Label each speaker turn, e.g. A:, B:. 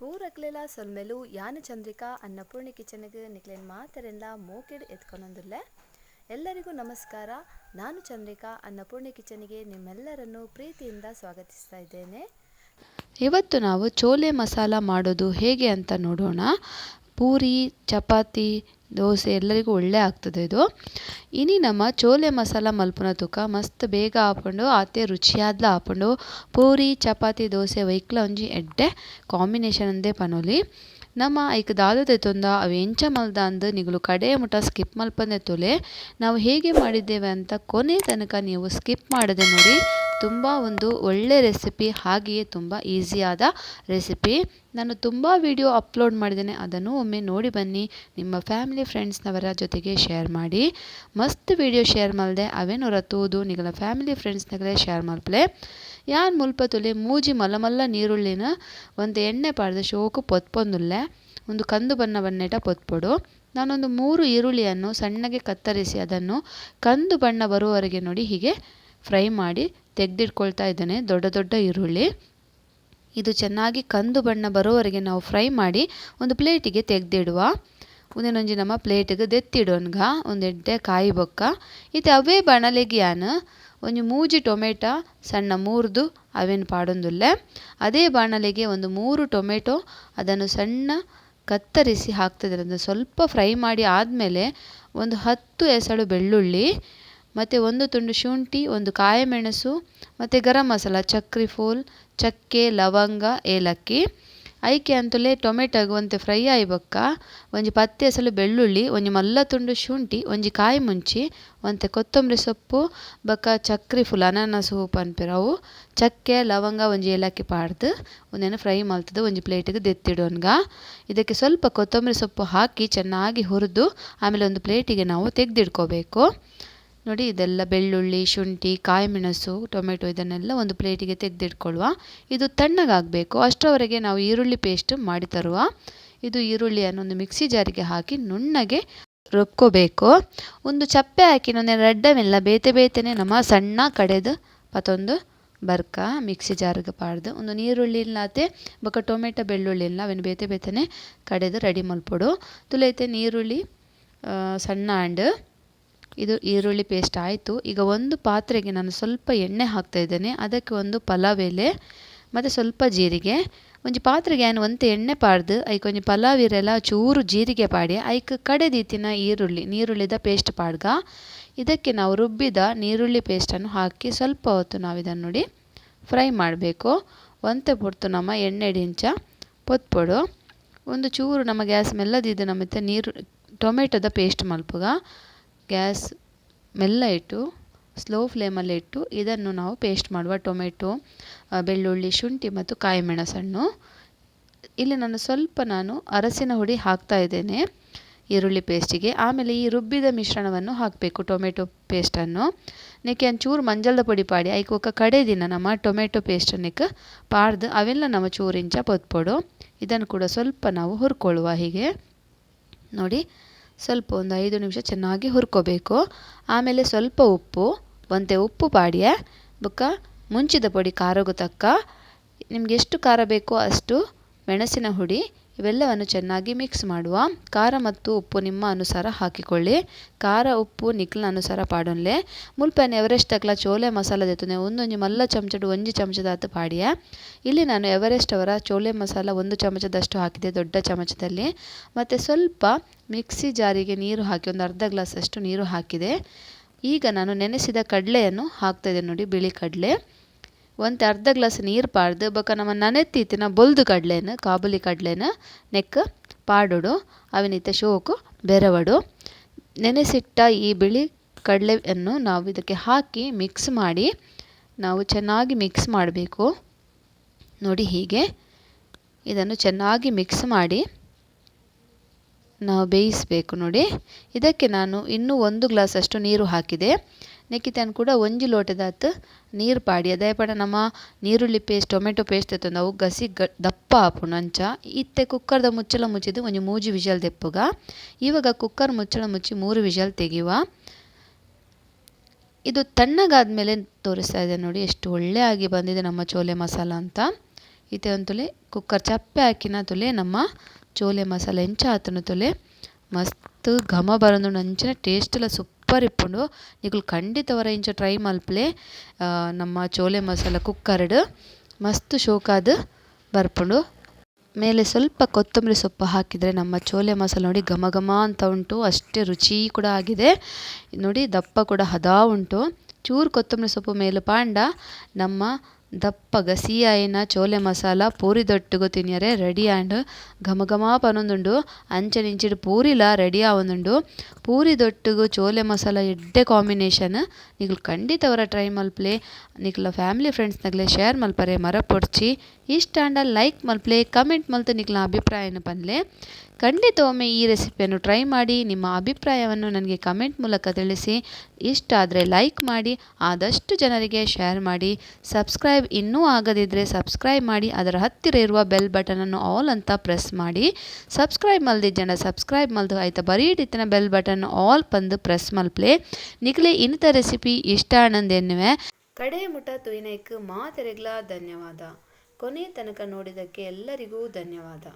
A: ಪೂರಕ್ಲೆಲ ಸೊಲ್ಮೆಲು ಯಾನು ಚಂದ್ರಿಕಾ ಅನ್ನಪೂರ್ಣಿ ಕಿಚನ್ಗ್ ನಿಕ್ಲೆನ್ ಮಾತೆರೆನ್ಲ ಮೋಕೆಡ್ ಎತ್ಕೊನೊಂದುಲ್ಲೆ. ಎಲ್ಲರಿಗೂ ನಮಸ್ಕಾರ. ನಾನು ಚಂದ್ರಿಕಾ ಅನ್ನಪೂರ್ಣಿ ಕಿಚನ್ಗೆ ನಿಮ್ಮೆಲ್ಲರನ್ನು ಪ್ರೀತಿಯಿಂದ ಸ್ವಾಗತಿಸ್ತಾ ಇದ್ದೇನೆ.
B: ಇವತ್ತು ನಾವು ಚೋಲೆ ಮಸಾಲ ಮಾಡೋದು ಹೇಗೆ ಅಂತ ನೋಡೋಣ. ಪೂರಿ, ಚಪಾತಿ, ದೋಸೆ ಎಲ್ಲರಿಗೂ ಒಳ್ಳೆ ಆಗ್ತದೆ ಇದು. ಇನಿ ನಮ್ಮ ಚೋಲೆ ಮಸಾಲ ಮಲ್ಪುನ ತುಕ ಮಸ್ತ್ ಬೇಗ ಆಪುಂಡು, ಆತೆ ರುಚಿಯಾದ್ಲ ಆಪುಂಡು. ಪೂರಿ, ಚಪಾತಿ, ದೋಸೆ ವೈಕ್ಲ ಒಂಜಿ ಎಡ್ಡೆ ಕಾಂಬಿನೇಷನ್ ಅಂದೇ ಪನೊಲಿ. ನಮ್ಮ ಐಕ್ ದಾದ ದೆತೊಂದ ಅವು ಎಂಚ ಮಲ್ದ ಅಂದ್ ನಿಗುಲು ಕಡೆ ಮುಟ ಸ್ಕಿಪ್ ಮಲ್ಪಂದೆ ತೊಲೆ. ನಾವು ಹೇಗೆ ಮಾಡಿದ್ದೇವೆ ಅಂತ ಕೊನೆ ತನಕ ನೀವು ಸ್ಕಿಪ್ ಮಾಡದೆ ನೋಡಿ. ತುಂಬ ಒಂದು ಒಳ್ಳೆ ರೆಸಿಪಿ, ಹಾಗೆಯೇ ತುಂಬ ಈಸಿಯಾದ ರೆಸಿಪಿ. ನಾನು ತುಂಬ ವಿಡಿಯೋ ಅಪ್ಲೋಡ್ ಮಾಡಿದ್ದೇನೆ, ಅದನ್ನು ಒಮ್ಮೆ ನೋಡಿ ಬನ್ನಿ. ನಿಮ್ಮ ಫ್ಯಾಮಿಲಿ ಫ್ರೆಂಡ್ಸ್ನವರ ಜೊತೆಗೆ ಶೇರ್ ಮಾಡಿ. ಮಸ್ತ್ ವಿಡಿಯೋ ಶೇರ್ ಮಲ್ದೆ ಅವೇನೊರ ತೂದು ನಿಗಲ ಫ್ಯಾಮಿಲಿ ಫ್ರೆಂಡ್ಸ್ನಗಲೇ ಶೇರ್ ಮಲ್ಪಲೆ. ಯಾನ್ ಮುಲ್ಪ ತುಲೆ ಮೂಜಿ ಮಲ್ಲ ಮಲ್ಲ ನೀರುಳ್ಳಿನ ಒಂದು ಎಣ್ಣೆ ಪಾಡ್ದು ಶೋಕು ಪೊತ್ಪೊಂದುಲ್ಲೆ, ಒಂದು ಕಂದು ಬಣ್ಣ ಬನ್ನೇಟ ಪೊತ್ಪೊಡು. ನಾನೊಂದು 3 ಈರುಳ್ಳಿಯನ್ನು ಸಣ್ಣಗೆ ಕತ್ತರಿಸಿ ಅದನ್ನು ಕಂದು ಬಣ್ಣ ಬರುವವರೆಗೆ ನೋಡಿ ಹೀಗೆ ಫ್ರೈ ಮಾಡಿ ತೆಗೆದಿಟ್ಕೊಳ್ತಾ ಇದ್ದೇನೆ. ದೊಡ್ಡ ದೊಡ್ಡ ಈರುಳ್ಳಿ ಇದು ಚೆನ್ನಾಗಿ ಕಂದು ಬಣ್ಣ ಬರುವವರೆಗೆ ನಾವು ಫ್ರೈ ಮಾಡಿ ಒಂದು ಪ್ಲೇಟಿಗೆ ತೆಗೆದಿಡುವ. ಒಂದೇನೊಂಜಿ ನಮ್ಮ ಪ್ಲೇಟಿಗೆ ದೆತ್ತಿಡೋನ್ಗ ಒಂದು ಎಡ್ಡೆ ಕಾಯಿ ಬೊಕ್ಕ. ಇತ್ತೆ ಅವೇ ಬಾಣಲೆಗೆ ಯಾನ್ ಒಂಜಿ ಮೂಜಿ ಟೊಮೆಟೊ ಸಣ್ಣ ಮೂರ್ದು ಅವೇನು ಪಾಡೊಂದುಲ್ಲೆ. ಅದೇ ಬಾಣಲೆಗೆ ಒಂದು 3 ಟೊಮೆಟೊ ಅದನ್ನು ಸಣ್ಣ ಕತ್ತರಿಸಿ ಹಾಕ್ತಿದ್ದಾರೆ. ಅದನ್ನು ಸ್ವಲ್ಪ ಫ್ರೈ ಮಾಡಿ ಆದಮೇಲೆ ಒಂದು 10 ಎಸಳು ಬೆಳ್ಳುಳ್ಳಿ ಮತ್ತು 1 ತುಂಡು ಶುಂಠಿ, 1 ಕಾಯಿಮೆಣಸು ಮತ್ತು ಗರಂ ಮಸಾಲ, ಚಕ್ರಿ ಫೂಲ್, ಚಕ್ಕೆ, ಲವಂಗ, ಏಲಕ್ಕಿ. ಐಕೆ ಅಂತಲೇ ಟೊಮೆಟೊಗ್ ಒಂತೆ ಫ್ರೈ ಆಯಿ ಬೊಕ್ಕ ಒಂಜಿ 10 ಎಸಳು ಬೆಳ್ಳುಳ್ಳಿ, ಒಂಜಿ ಮಲ್ಲ ತುಂಡು ಶುಂಠಿ, ಒಂಜಿ ಕಾಯಿ ಮುಂಚಿ, ಒಂತೆ ಕೊತ್ತಂಬರಿ ಸೊಪ್ಪು ಬೊಕ್ಕ ಚಕ್ರಿ ಫುಲ್ ಅನಾನಸು ಪನ್ಪೆರ್ ಅವು, ಚಕ್ಕೆ, ಲವಂಗ, ಒಂಜಿ ಏಲಕ್ಕಿ ಪಾಡ್ದು ಒಂದೇನು ಫ್ರೈ ಮಲ್ತದು ಒಂಜಿ ಪ್ಲೇಟಿಗೆ ದೆತ್ತಿಡೋನ್ಗ. ಇದಕ್ಕೆ ಸ್ವಲ್ಪ ಕೊತ್ತಂಬರಿ ಸೊಪ್ಪು ಹಾಕಿ ಚೆನ್ನಾಗಿ ಹುರಿದು ಆಮೇಲೆ ಒಂದು ಪ್ಲೇಟಿಗೆ ನಾವು ತೆಗೆದಿಡ್ಕೋಬೇಕು. ನೋಡಿ, ಇದೆಲ್ಲ ಬೆಳ್ಳುಳ್ಳಿ, ಶುಂಠಿ, ಕಾಯಿಮೆಣಸು, ಟೊಮೆಟೊ ಇದನ್ನೆಲ್ಲ ಒಂದು ಪ್ಲೇಟಿಗೆ ತೆಗೆದಿಟ್ಕೊಳ್ಳುವ. ಇದು ತಣ್ಣಗಾಗಬೇಕು. ಅಷ್ಟರವರೆಗೆ ನಾವು ಈರುಳ್ಳಿ ಪೇಸ್ಟ್ ಮಾಡಿ ತರುವ. ಇದು ಈರುಳ್ಳಿಯನ್ನು ಒಂದು ಮಿಕ್ಸಿ ಜಾರಿಗೆ ಹಾಕಿ ನುಣ್ಣಗೆ ರುಬ್ಕೋಬೇಕು. ಒಂದು ಚಪ್ಪೆ ಹಾಕಿ ಒಂದೆರಡು ರಡ್ಡ ಮೆಲ್ಲ ಬೇತೆ ಬೇತೆನೆ ನಮ್ಮ ಸಣ್ಣ ಕಡೆದು ಪತೊಂದು ಬರ್ಕ ಮಿಕ್ಸಿ ಜಾರಿಗೆ ಪಾಡ್ದು ಒಂದು ನೀರುಳ್ಳಿ ಇಲ್ಲಾತೆ ಬೊಕ್ಕ ಟೊಮೆಟೊ ಬೆಳ್ಳುಳ್ಳಿ ಇಲ್ಲ ಅವೇನು ಬೇತೆ ಬೇತೆನೆ ಕಡೆದು ರೆಡಿ ಮಲ್ಪೊಡು. ತುಲೈತೆ ನೀರುಳ್ಳಿ ಸಣ್ಣ ಅಂಡ್ ಇದು ಈರುಳ್ಳಿ ಪೇಸ್ಟ್ ಆಯಿತು. ಈಗ ಒಂದು ಪಾತ್ರೆಗೆ ನಾನು ಸ್ವಲ್ಪ ಎಣ್ಣೆ ಹಾಕ್ತಾ ಇದ್ದೇನೆ. ಅದಕ್ಕೆ ಒಂದು ಪಲಾವ್ ಎಲೆ ಮತ್ತು ಸ್ವಲ್ಪ ಜೀರಿಗೆ. ಒಂಜಿ ಪಾತ್ರೆಗೆ ಯಾನ್ ಒಂತೆ ಎಣ್ಣೆ ಪಾಡ್ದು ಐಕ್ ಒಂಜಿ ಪಲಾವ್ ಇರೆಲ ಚೂರು ಜೀರಿಗೆ ಪಾಡಿ ಐಕ್ ಕಡೆದೀತಿನ ಈರುಳ್ಳಿ ನೀರುಳ್ಳಿದ ಪೇಸ್ಟ್ ಪಾಡ್ಗ. ಇದಕ್ಕೆ ನಾವು ರುಬ್ಬಿದ ನೀರುಳ್ಳಿ ಪೇಸ್ಟನ್ನು ಹಾಕಿ ಸ್ವಲ್ಪ ಹೊತ್ತು ನಾವು ಇದನ್ನು ನೋಡಿ ಫ್ರೈ ಮಾಡಬೇಕು. ಒಂತೆ ಪೊರ್ತು ನಮ್ಮ ಎಣ್ಣೆ ಡಿಂಚ ಪೊತ್ಪೊಡು. ಒಂದು ಚೂರು ನಮ್ಮ ಗ್ಯಾಸ್ ಮೆಲ್ಲದಿದ್ದು ನಮ್ಮತ್ತೆ ನೀರು ಟೊಮೆಟೊದ ಪೇಸ್ಟ್ ಮಲ್ಪುಗ. ಗ್ಯಾಸ್ ಮೆಲ್ಲ ಇಟ್ಟು ಸ್ಲೋ ಫ್ಲೇಮಲ್ಲಿ ಇಟ್ಟು ಇದನ್ನು ನಾವು ಪೇಸ್ಟ್ ಮಾಡುವ. ಟೊಮೆಟೊ, ಬೆಳ್ಳುಳ್ಳಿ, ಶುಂಠಿ ಮತ್ತು ಕಾಯಿಮೆಣಸನ್ನು. ಇಲ್ಲಿ ನಾನು ಸ್ವಲ್ಪ ಅರಸಿನ ಹುಡಿ ಹಾಕ್ತಾ ಇದ್ದೇನೆ ಈರುಳ್ಳಿ ಪೇಸ್ಟಿಗೆ. ಆಮೇಲೆ ಈ ರುಬ್ಬಿದ ಮಿಶ್ರಣವನ್ನು ಹಾಕಬೇಕು, ಟೊಮೆಟೊ ಪೇಸ್ಟನ್ನು. ನೆಕ್ಕೆ ಒಂಚೂರು ಮಂಜಲ್ದ ಪೊಡಿ ಪಾಡಿ ಐಕ್ ಒಕ್ಕ ಕಡೆ ದಿನ ನಮ್ಮ ಟೊಮೆಟೊ ಪೇಸ್ಟನ್ನಿಕ್ ಪಾಡ್ದು ಅವೆಲ್ಲ ನಮ್ಮ ಚೂರಿಂಚ ಪೊತ್ಪೊಡು. ಇದನ್ನು ಕೂಡ ಸ್ವಲ್ಪ ನಾವು ಹುರ್ಕೊಳ್ಳುವ ಹೀಗೆ ನೋಡಿ. ಸ್ವಲ್ಪ ಒಂದು 5 ನಿಮಿಷ ಚೆನ್ನಾಗಿ ಹುರ್ಕೋಬೇಕು. ಆಮೇಲೆ ಸ್ವಲ್ಪ ಉಪ್ಪು, ಒಂತೆ ಉಪ್ಪು ಪಾಡಿಯ ಬೊಕ್ಕ ಮುಂಚಿದ ಪೊಡಿ ಖಾರಗೂ ತಕ್ಕ, ನಿಮ್ಗೆ ಎಷ್ಟು ಖಾರ ಬೇಕೋ ಅಷ್ಟು ಮೆಣಸಿನ ಹುಡಿ, ಇವೆಲ್ಲವನ್ನು ಚೆನ್ನಾಗಿ ಮಿಕ್ಸ್ ಮಾಡುವ. ಖಾರ ಮತ್ತು ಉಪ್ಪು ನಿಮ್ಮ ಅನುಸಾರ ಹಾಕಿಕೊಳ್ಳಿ. ಖಾರ ಉಪ್ಪು ನಿಕ್ಲಿನ ಅನುಸಾರ ಪಾಡೊನ್ಲೆ. ಮುಲ್ಪನೆ ಎವರೆಸ್ಟ್ ತಕ್ಲ ಚೋಲೆ ಮಸಾಲ ದೆತ್ತುನೆ ಒಂದೊಂಜಿ ಮಲ್ಲ ಚಮಚಡು ಒಂಜಿ ಚಮಚದಾತು ಪಾಡಿಯ. ಇಲ್ಲಿ ನಾನು ಎವರೆಸ್ಟ್ ಅವರ ಚೋಲೆ ಮಸಾಲ 1 ಚಮಚದಷ್ಟು ಹಾಕಿದೆ ದೊಡ್ಡ ಚಮಚದಲ್ಲಿ. ಮತ್ತು ಸ್ವಲ್ಪ ಮಿಕ್ಸಿ ಜಾರಿಗೆ ನೀರು ಹಾಕಿ ಒಂದು ಅರ್ಧ ಗ್ಲಾಸಷ್ಟು ನೀರು ಹಾಕಿದೆ. ಈಗ ನಾನು ನೆನೆಸಿದ ಕಡಲೆಯನ್ನು ಹಾಕ್ತಾಯಿದ್ದೇನೆ ನೋಡಿ, ಬಿಳಿ ಕಡಲೆ. ಒಂತೆ ಅರ್ಧ ಗ್ಲಾಸ್ ನೀರು ಪಾಡ್ದು ಬೊಕ್ಕ ನಮ್ಮ ನನೆತ್ತಿತ್ತಿನ ಬೊಲ್ದು ಕಡಲೆನ, ಕಾಬೂಲಿ ಕಡಲೆನ ನೆಕ್ ಪಾಡೋಡು. ಅವಿನಿತ್ತ ಶೋಕು ಬೆರವಡು. ನೆನೆಸಿಟ್ಟ ಈ ಬಿಳಿ ಕಡಲೆಯನ್ನು ನಾವು ಇದಕ್ಕೆ ಹಾಕಿ ಮಿಕ್ಸ್ ಮಾಡಿ ನಾವು ಚೆನ್ನಾಗಿ ಮಿಕ್ಸ್ ಮಾಡಬೇಕು ನೋಡಿ. ಹೀಗೆ ಇದನ್ನು ಚೆನ್ನಾಗಿ ಮಿಕ್ಸ್ ಮಾಡಿ ನಾವು ಬೇಯಿಸಬೇಕು ನೋಡಿ. ಇದಕ್ಕೆ ನಾನು ಇನ್ನೂ 1 ಗ್ಲಾಸಷ್ಟು ನೀರು ಹಾಕಿದೆ. ನೆಕ್ಕಿತನ್ ಕೂಡ ಒಂಜಿ ಲೋಟದಾತ್ ನೀರು ಪಾಡಿ. ಅದೇ ಪಡ ನಮ್ಮ ನೀರುಳ್ಳಿ paste, tomato paste ನಾವು ಗಸಿ ದಪ್ಪ ಆಪುಂಡು ಅಂಚ. ಇತ್ತೆ ಕುಕ್ಕರ್ದ ಮುಚ್ಚಳ ಮುಚ್ಚಿದ್ದು ಒಂಜಿ 3 ವಿಷಲ್ ದೆಪ್ಪುಗ. ಇವಾಗ ಕುಕ್ಕರ್ ಮುಚ್ಚಳ ಮುಚ್ಚಿ 3 ವಿಷಲ್ ತೆಗೆಯುವ. ಇದು ತಣ್ಣಗಾದ ಮೇಲೆ ತೋರಿಸ್ತಾ ಇದೆ ನೋಡಿ, ಎಷ್ಟು ಒಳ್ಳೆ ಆಗಿ ಬಂದಿದೆ ನಮ್ಮ ಚೋಲೆ ಮಸಾಲ ಅಂತ. ಇತ್ತೆ ಒಂತುಲೆ ಕುಕ್ಕರ್ ಚಪ್ಪೆ ಹಾಕಿನ ತುಲೆ ನಮ್ಮ ಚೋಲೆ ಮಸಾಲ ಎಂಚ ಆತುಂಡು ತುಲೆ. ಮಸ್ತ್ ಘಮ ಬರೊಂದುಂಡು, ಅಂಚಿನ ಟೇಸ್ಟ್ ಲ ಸೂಪರ್ ಇಪ್ಪುಂಡು. ನಿಕುಲು ಖಂಡಿತವರ ಇಂಚ ಟ್ರೈ ಮಲ್ಪಲೆ. ನಮ್ಮ ಚೋಲೆ ಮಸಾಲ ಕುಕ್ಕರ್ಡ್ ಮಸ್ತ್ ಶೋಕಾದ್ ಬರ್ಪುಂಡು. ಮೇಲೆ ಸ್ವಲ್ಪ ಕೊತ್ತಂಬರಿ ಸೊಪ್ಪು ಹಾಕಿದರೆ ನಮ್ಮ ಚೋಲೆ ಮಸಾಲ ನೋಡಿ ಘಮ ಘಮ ಅಂತ ಉಂಟು, ಅಷ್ಟೇ ರುಚಿ ಕೂಡ ಆಗಿದೆ ನೋಡಿ. ದಪ್ಪ ಕೂಡ ಹದಾ ಉಂಟು. ಚೂರು ಕೊತ್ತಂಬರಿ ಸೊಪ್ಪು ಮೇಲೆ ಪಾಂಡ ನಮ್ಮ ದಪ್ಪ ಗಸಿಯಾಯಿನ ಚೋಲೆ ಮಸಾಲ ಪೂರಿ ದೊಟ್ಟುಗು ತಿನಿಯರೆ ರೆಡಿ ಆಂಡ್. ಘಮ ಘಮ ಪನೊಂದುಂಡು. ಅಂಚನೆ ಇಂಚಿಡ್ ಪೂರಿಲ ರೆಡಿ ಆವೊಂದುಂಡು. ಪೂರಿ ದೊಟ್ಟುಗು ಚೋಲೆ ಮಸಾಲ ಎಡ್ಡೆ ಕಾಂಬಿನೇಷನ್. ನಿಕುಲು ಖಂಡಿತವರ ಟ್ರೈ ಮಲ್ಪಲೆ. ನಿಕುಲ ಫ್ಯಾಮಿಲಿ ಫ್ರೆಂಡ್ಸ್ ನಗಲೆ ಶೇರ್ ಮಲ್ಪರೆ ಮರಪೊಡ್ಚಿ. ಇಷ್ಟ ಆಂಡ ಲೈಕ್ ಮಲ್ಪಲೆ, ಕಮೆಂಟ್ ಮಲ್ತು ನಿಕುಲ ಅಭಿಪ್ರಾಯನ ಪನ್ಲೆ. ಖಂಡಿತ ಒಮ್ಮೆ ಈ ರೆಸಿಪಿಯನ್ನು ಟ್ರೈ ಮಾಡಿ ನಿಮ್ಮ ಅಭಿಪ್ರಾಯವನ್ನು ನನಗೆ ಕಮೆಂಟ್ ಮೂಲಕ ತಿಳಿಸಿ. ಇಷ್ಟ ಆದರೆ ಲೈಕ್ ಮಾಡಿ, ಆದಷ್ಟು ಜನರಿಗೆ ಶೇರ್ ಮಾಡಿ. ಸಬ್ಸ್ಕ್ರೈಬ್ ಇನ್ನೂ ಆಗದಿದ್ದರೆ ಸಬ್ಸ್ಕ್ರೈಬ್ ಮಾಡಿ, ಅದರ ಹತ್ತಿರ ಇರುವ ಬೆಲ್ ಬಟನನ್ನು ಆಲ್ ಅಂತ ಪ್ರೆಸ್ ಮಾಡಿ. ಸಬ್ಸ್ಕ್ರೈಬ್ ಮಲ್ದಿಜ್ಜಂಡ ಸಬ್ಸ್ಕ್ರೈಬ್ ಮಲ್ದು ಆಯ್ತಾ ಬರೀಟಿತ್ತಿನ ಬೆಲ್ ಬಟನ್ ಆಲ್ ಪಂದು ಪ್ರೆಸ್ ಮಲ್ಪಲೆ. ನಿಕಲೆ ಇನ್ನಿತ ರೆಸಿಪಿ ಇಷ್ಟ ಆನಂದೆನ್ನುವೆ. ಕಡೆ ಮುಟ ತುಯಿನೈಕ್ ಮಾತೆರೆಗ್ಲಾ ಧನ್ಯವಾದ. ಕೊನೆ ತನಕ ನೋಡಿದ್ದಕ್ಕೆ ಎಲ್ಲರಿಗೂ ಧನ್ಯವಾದ.